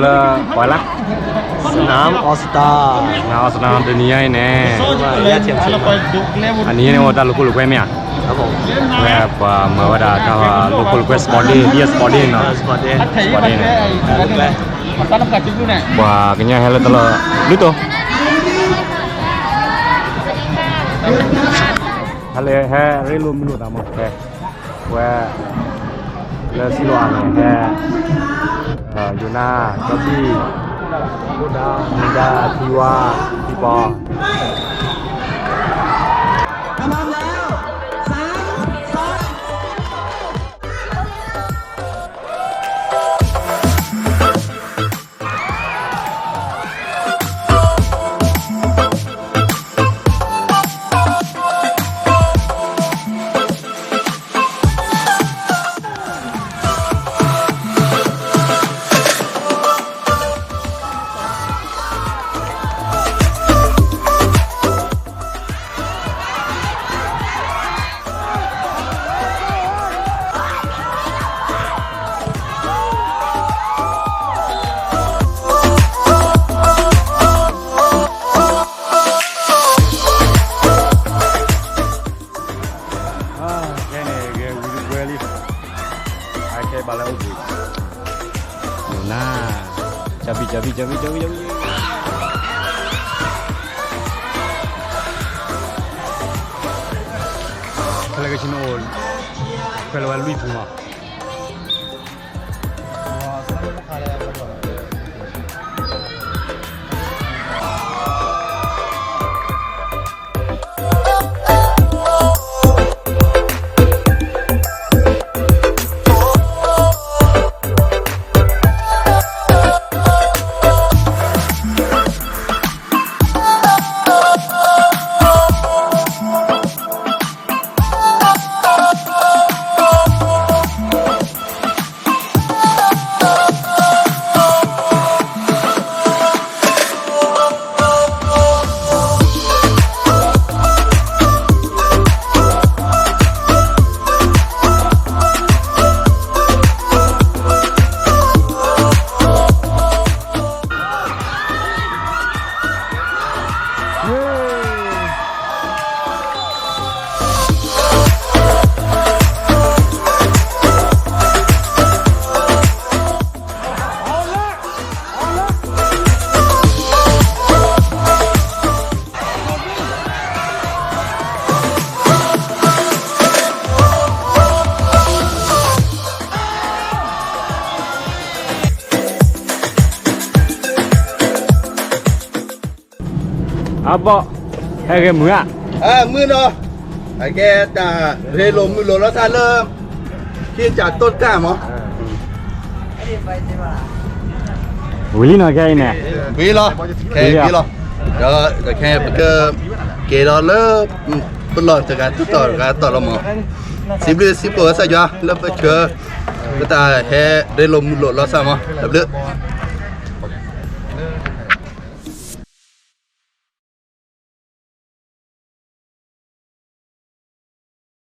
လၢပှၤလၢ စနၣ်အီစတၢ် စနၣ်အီစတၢ် တနံၤညါအံၤန့ၣ် အနံၤညါန့ၣ် အိၣ်တၢ်လိာ်ခိၣ်လိာ်ကွဲမ့ၢ်ဧါ, ဝဲပှၤမၤဝဲဒၣ်တၢ်လိာ်ခိၣ်လိာ်ကွဲ sport day ဒ် sport day နီၤ, sport day န့ၣ် ပှၤကညီဟဲလၢတၢ်လီၢ် လုၢ်တိၢ် ဟဲလၢဟဲရ့လိာ်မုာ်လိာ်သးမး ဟဲ ဝဲ လၢစံလိာ်အါန့ၣ် ဟဲ ယိၤနါ ကၠီဘံၣ် မူဒါ ထံဝါ ထံပီ ခဲန့ၣ် ဂဲၤဝံၤဝဲလံ, အခဲဘၣ်လၢအိၣ်ဘှံး, ယိၤနါ, ကၠီဘံၣ် ကၠီဘံၣ် ကၠီဘံၣ် ကၠီဘံၣ် ကၠီဘံၣ်, ဖဲလၢကဆ့ၣ်နီၤအိၣ်, ဖဲလၢဝဲလွံၢ်ပူၤမး အဘီၣ်, ဟဲဂဲၤမုာ်ဧါ, မုာ်နီၤ, အကဲတၢ်ရ့လိာ်မုာ်လိာ်လီၤသးလၢ ခ့ကၢ်တိတၢ်မး ဝံၤလံနီၤ ခဲအံၤန့ၣ်, ဝံၤလီၤ, ခဲအံၤဝံၤလီၤ, ဒီးခဲအံၤပက က့ၤလီၤလၢ ပလီၢ်တဂၤတတီၢ်တဂၤတီၢ်လီၤမး, စံးဘျုးစံးဖှိၣ်ဝဲစၢ်ယွၤလၢပဆှၢ ပတၢ်ဟဲရ့လိာ်မုာ်လိာ်လီၤသးမး တၢ်ဘျုး